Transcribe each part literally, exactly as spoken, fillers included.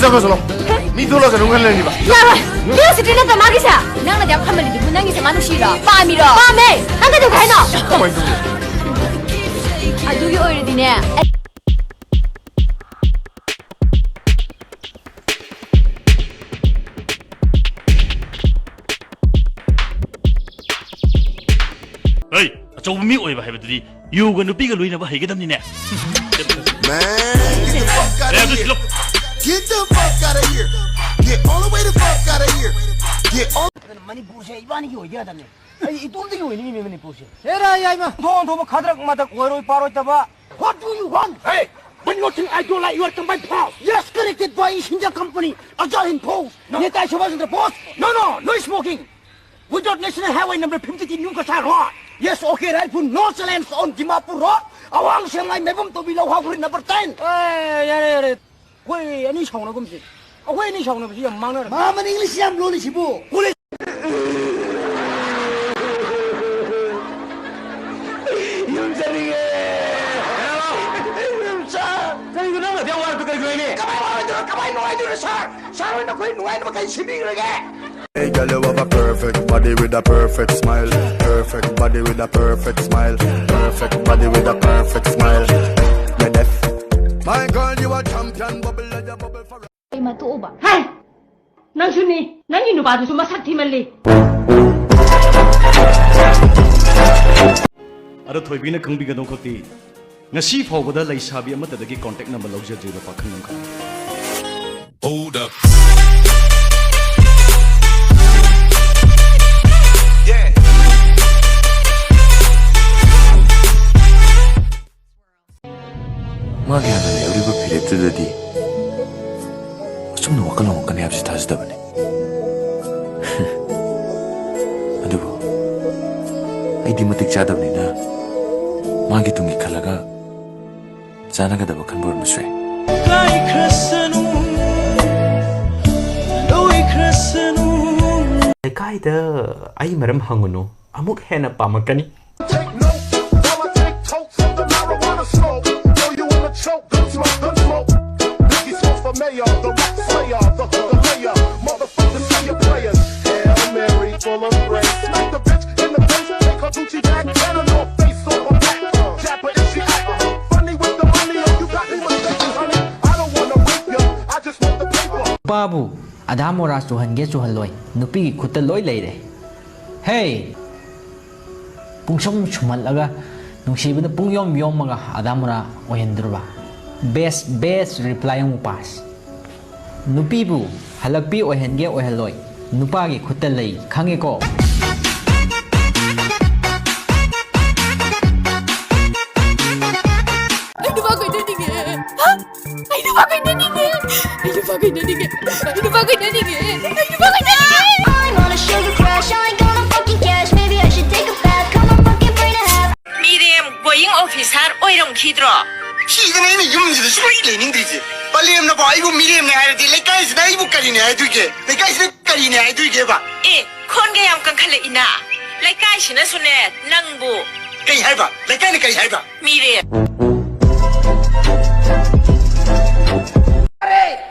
ꯆꯠꯈ꯭ꯔꯣ ꯆꯠꯂꯣ꯫ ꯃꯤ ꯊꯣꯛꯂꯛꯑꯒ ꯑꯗꯨꯝ ꯈꯜꯂꯅꯤꯕ꯫ ꯌꯥꯔꯣꯏ꯫ ꯀ꯭ꯌꯨꯔꯤꯑꯣꯁꯤꯇꯤ ꯅꯠꯇ꯭ꯔ ꯃꯥꯒꯤꯁꯦ? ꯅꯪꯅ ꯑꯗꯨꯛ ꯌꯥꯝ ꯈꯟꯃꯜꯂꯤꯗꯨꯕꯨ ꯅꯪꯒꯤꯁꯦ ꯃꯥ ꯅꯨꯡꯁꯤꯔꯣ? ꯄꯥꯝꯃꯤꯔꯣ? ꯄꯥꯝꯃꯦ꯫ ꯅꯪ ꯀꯩꯗꯧꯒꯦ ꯍꯥꯏꯅꯣ? ꯀꯃꯥꯏꯅ ꯇꯧꯅꯤ? ꯑꯗꯨꯒꯤ ꯑꯣꯏꯔꯗꯤꯅꯦ꯫ ꯍꯩ, ꯑꯆꯧꯕ ꯃꯤ ꯑꯣꯏꯕ ꯍꯥꯏꯕꯗꯨꯗꯤ ꯌꯨꯒ ꯅꯨꯄꯤꯒ ꯂꯣꯏꯅꯕ ꯍꯩꯒꯗꯕꯅꯤꯅꯦ꯫ Man, get the fuck out of here. Get the fuck out of here. Get all the way the fuck out of here. Get all. ꯑꯗꯨꯅ ꯃꯅꯤꯄꯨꯔꯁꯦ ꯏꯕꯥꯅꯤꯒꯤ ꯑꯣꯏꯗ ꯌꯥꯗꯕꯅꯦ꯫ ꯑꯩ ꯏꯇꯣꯝꯇꯒꯤ ꯑꯣꯏꯅꯤꯡꯉꯤꯅꯦ ꯃꯅꯤꯄꯨꯔꯁꯦ꯫ ꯍꯦꯔꯥ ꯌꯥꯏꯃ꯫ ꯊꯣꯡ ꯊꯣꯡꯕ ꯈꯗ꯭ꯔꯛ ꯃꯗꯛ ꯑꯣꯏꯔꯣꯏ ꯄꯥꯔꯣꯏꯗꯕ꯫ What do you want? Hey, one more thing I don't like your combined pals. Yes, corrected by East India Company, Ajay Hind Fauj, Netaji Subhash Chandra Bose. No, no, no smoking. Without National Highway number fifty-three New Kasai Road. Yes, okay, right, put no challenge on Dimapur Road. Awang Siang Lai Mebum to below Haguri number ten. ꯑꯦ, ꯌꯥꯔꯦ, ꯌꯥꯔꯦ꯫ ꯑꯩꯈꯣꯏ ꯑꯅꯤ ꯁꯥꯎꯅꯒꯨꯝꯁꯤ꯫ ꯑꯩꯈꯣꯏ ꯑꯅꯤ ꯁꯥꯎꯅꯕꯁꯤ ꯌꯥꯝ ꯃꯥꯡꯅꯔꯦ꯫ ꯃꯥ ꯃꯅꯤꯡ English ꯌꯥꯝ ꯂꯣꯜꯂꯤꯁꯤꯕꯨ꯫ ꯌꯨꯝ ꯆꯠꯅꯤꯡꯉꯦ꯫ ꯀꯔꯤꯅꯣ ꯅꯪꯅ ꯑꯗꯨꯛ ꯌꯥꯝ ꯋꯥꯔꯤꯗꯣ ꯀꯔꯤꯒꯤꯅꯣꯅꯦ? ꯀꯃꯥꯏ ꯋꯥꯔꯣꯏꯗꯣꯏꯅꯣ? ꯀꯃꯥꯏ ꯅꯨꯡꯉꯥꯏꯗꯣꯏꯅꯣ, ꯁꯥꯔ? ꯁꯥꯔ ꯍꯣꯏꯅ ꯑꯩꯈꯣꯏ ꯅꯨꯡꯉꯥꯏꯅꯕ ꯀꯩ ꯁꯤꯟꯕꯤꯈ꯭ꯔꯒꯦ? Hey, girl, you have a perfect body with a perfect smile. Perfect body with a perfect smile. Perfect body with a perfect smile. My deaf. My girl, you a champion, bubble like a bubble for. ꯏꯃꯥ, ꯇꯣꯛꯎꯕ꯫ ꯍꯥꯏ! ꯅꯪꯁꯨꯅꯤ, ꯅꯪꯒꯤ ꯅꯨꯄꯥꯗꯨꯁꯨ ꯃꯁꯛ ꯊꯤꯃꯜꯂꯤ꯫ ꯑꯗꯣ ꯊꯣꯏꯕꯤꯅ ꯈꯪꯕꯤꯒꯗꯧ ꯈꯛꯇꯤ, ꯉꯁꯤ ꯐꯥꯎꯕꯗ ꯂꯩꯁꯥꯕꯤ ꯑꯃꯠꯇꯗꯒꯤ contact number ꯂꯧꯖꯗ꯭ꯔꯤꯕ ꯄꯥꯈꯪ ꯑꯃꯈꯛꯅꯤ꯫ Hold up. Yeah. ꯃꯥꯒꯤ ꯍꯥꯟꯅ ꯂꯩꯍꯧꯔꯤꯕ ꯐꯤꯔꯦꯞꯇꯨꯗꯗꯤ ꯑꯁꯨꯝꯅ ꯋꯥꯈꯜ ꯍꯣꯡꯉꯛꯀꯅꯤ ꯍꯥꯏꯕꯁꯤ ꯊꯥꯖꯗꯕꯅꯤ꯫ ꯑꯗꯨꯕꯨ ꯑꯩꯗꯤ ꯃꯇꯤꯛ ꯆꯥꯗꯕꯅꯤꯅ ꯃꯥꯒꯤ ꯇꯨꯡꯒꯤ ꯈꯜꯂꯒ ꯆꯥꯟꯅꯒꯗꯕ ꯈꯟꯕ ꯑꯣꯏꯔꯝꯕꯁꯨ ꯌꯥꯏ꯫ ꯂꯩꯀꯥꯏꯗ ꯑꯩ ꯃꯔꯝ ꯍꯪꯉꯨꯅꯨ, ꯑꯃꯨꯛ ꯍꯦꯟꯅ ꯄꯥꯝꯃꯛꯀꯅꯤ꯫ Take note, while I take toke from the marijuana smoke. Throw you in the choke, gun smoke, gun smoke. Biggie smoke for mayor, the rap Player, the, the player, motherfucking player players. Hail Mary, full of grace. Smack the bitch in the face, take her Gucci back, and a North Face on her back. Dapper if she act, funny with the money, oh, you got me mistaken, honey. I don't wanna rape you, I just want the paper. ꯅꯨꯄꯥꯕꯨ ꯑꯙꯥ ꯃꯣꯔꯥ ꯆꯨꯍꯟꯒꯦ ꯆꯨꯍꯜꯂꯣꯏ, ꯅꯨꯄꯤꯒꯤ ꯈꯨꯠꯇ ꯂꯣꯏ ꯂꯩꯔꯦ꯫ ꯍꯦ! ꯄꯨꯡꯁꯨꯝ ꯁꯨꯝꯍꯜꯂꯒ, ꯅꯨꯡꯁꯤꯕꯗ ꯄꯨꯡꯌꯣꯝ ꯌꯣꯝꯃꯒ ꯑꯙꯥ ꯃꯣꯔꯥ ꯑꯣꯏꯍꯟꯗ꯭ꯔꯕ? Best, best reply ꯑꯃꯨꯛ pass꯫ ꯅꯨꯄꯤꯕꯨ ꯍꯜꯂꯛꯄꯤ ꯑꯣꯏꯍꯟꯒꯦ ꯑꯣꯏꯍꯜꯂꯣꯏ, ꯅꯨꯄꯥꯒꯤ ꯈꯨꯠꯇ ꯂꯩ, ꯈꯪꯉꯦꯀꯣ? ꯑꯩ ꯅꯨꯄꯥ ꯀꯣꯏꯅꯅꯤꯡꯉꯦ꯫ ꯍꯥ? ꯑꯩ ꯅꯨꯄꯥ ꯀꯣꯏꯅꯅꯤꯡꯉꯦ꯫ ꯑꯩ ꯅꯨꯄꯥ ꯀꯣꯏꯅꯅꯤꯡꯉꯦ꯫ ꯑꯩ ꯅꯨꯄꯥ ꯀꯣꯏꯅꯅꯤꯡꯉꯦ꯫ ꯑꯩ ꯅꯨꯄꯥ ꯀꯣꯏꯅꯅꯤꯡꯉꯦ꯫ I want a sugar crash, I ain't got no fucking cash. Maybe I should take a bath, cut my fucking brain in half. ꯃꯤꯔꯦꯝ going officer ꯑꯣꯏꯔꯝꯈꯤꯗ꯭ꯔꯣ? ꯁꯤꯗꯅ ꯑꯩꯅ ꯌꯨꯝꯁꯤꯗ ꯁꯨꯡꯂꯩ ꯂꯩꯅꯤꯡꯗ꯭ꯔꯤꯁꯦ꯫ ꯄꯂꯦꯝꯅꯐꯥꯎ ꯑꯩꯕꯨ ꯃꯤꯔꯦꯝꯅꯦ ꯍꯥꯏꯔꯗꯤ ꯂꯩꯀꯥꯏꯁꯤꯅ ꯑꯩꯕꯨ ꯀꯔꯤꯅꯦ ꯍꯥꯏꯗꯣꯏꯒꯦ? ꯂꯩꯀꯥꯏꯁꯤꯅ ꯀꯔꯤꯅꯦ ꯍꯥꯏꯗꯣꯏꯒꯦꯕ? ꯑꯦ, ꯈꯣꯟꯒ ꯌꯥꯝ ꯀꯟꯈꯠꯂꯛꯏꯅ꯫ ꯂꯩꯀꯥꯏꯁꯤꯅꯁꯨꯅꯦ ꯅꯪꯕꯨ ꯀꯩ ꯍꯥꯏꯕ? ꯂꯩꯀꯥꯏꯅ ꯀꯩ ꯍꯥꯏꯕ? ꯃꯤꯔꯦꯝ꯫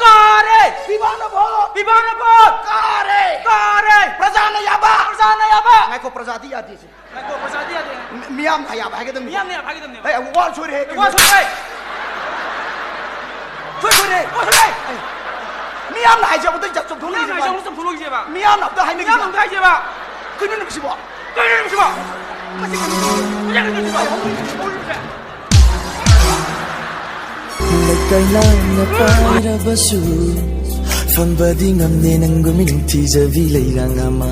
ꯀꯥꯔꯦ! ꯄꯤꯕꯥꯅ ꯚꯣꯠ! ꯄꯤꯕꯥꯅ ꯚꯣꯠ! ꯀꯥꯔꯦ! ꯀꯥꯔꯦ! ꯄ꯭ꯔꯖꯥꯅ ꯌꯥꯕ! ꯄ꯭ꯔꯖꯥꯅ ꯌꯥꯕ! ꯉꯥꯏꯈꯣ, ꯄ꯭ꯔꯖꯥꯗꯤ ꯌꯥꯗꯦ ꯁꯤ꯫ ꯉꯥꯏꯈꯣ, ꯄ꯭ꯔꯖꯥꯗꯤ ꯌꯥꯗꯦ꯫ ꯃꯤ-, ꯃꯤꯌꯥꯝꯅ ꯌꯥꯕ ꯍꯥꯏꯒꯗꯕꯅꯤ꯫ ꯃꯤꯌꯥꯝꯅ ꯌꯥꯕ ꯍꯥꯏꯒꯗꯕꯅꯦꯕ꯫ ꯍꯦ, ꯋꯥ ꯁꯣꯏꯔꯦ꯫ ꯋꯥ ꯁꯣꯏꯔꯦ! ꯁꯣꯏ, ꯁꯣꯏꯔꯦ! ꯋꯥ ꯁꯣꯏꯔꯦ! ꯃꯤꯌꯥꯝꯅ ꯍꯥꯏꯖꯕꯗꯣ ꯆꯨꯝꯊꯣꯛꯂꯛꯏꯁꯦ ꯃꯤꯌꯥꯝꯅ ꯍꯥꯏꯖꯕꯗꯣ ꯆꯨꯝꯊꯣꯛꯂꯛꯏꯁꯦꯕ꯫ ꯃꯤꯌꯥꯝꯅ ꯑꯝꯇ ꯍꯥꯏꯅꯤꯡꯗꯦ꯫ ꯃꯤꯌꯥꯝꯅ ꯑꯝꯇ ꯍꯥꯏꯖꯦꯕ꯫ ꯀꯩꯅꯣ ꯅꯪ ꯁꯤꯕꯣ? ꯀꯩꯅꯣ ꯅꯪ ꯁꯤꯕꯣ? ꯃꯁꯤ ꯀꯩꯅꯣ? ꯃꯁꯤ ꯀꯩꯅꯣ ꯁꯤꯕꯣ? ꯂꯩꯀꯥꯏ ꯂꯥꯞꯅ ꯄꯥꯏꯔꯕꯁꯨ ꯐꯝꯕꯗꯤ ꯉꯝꯗꯦ ꯅꯪꯒꯨꯝ ꯅꯤꯡꯊꯤꯖꯕꯤ ꯂꯩꯔꯥꯡ ꯑꯃ꯫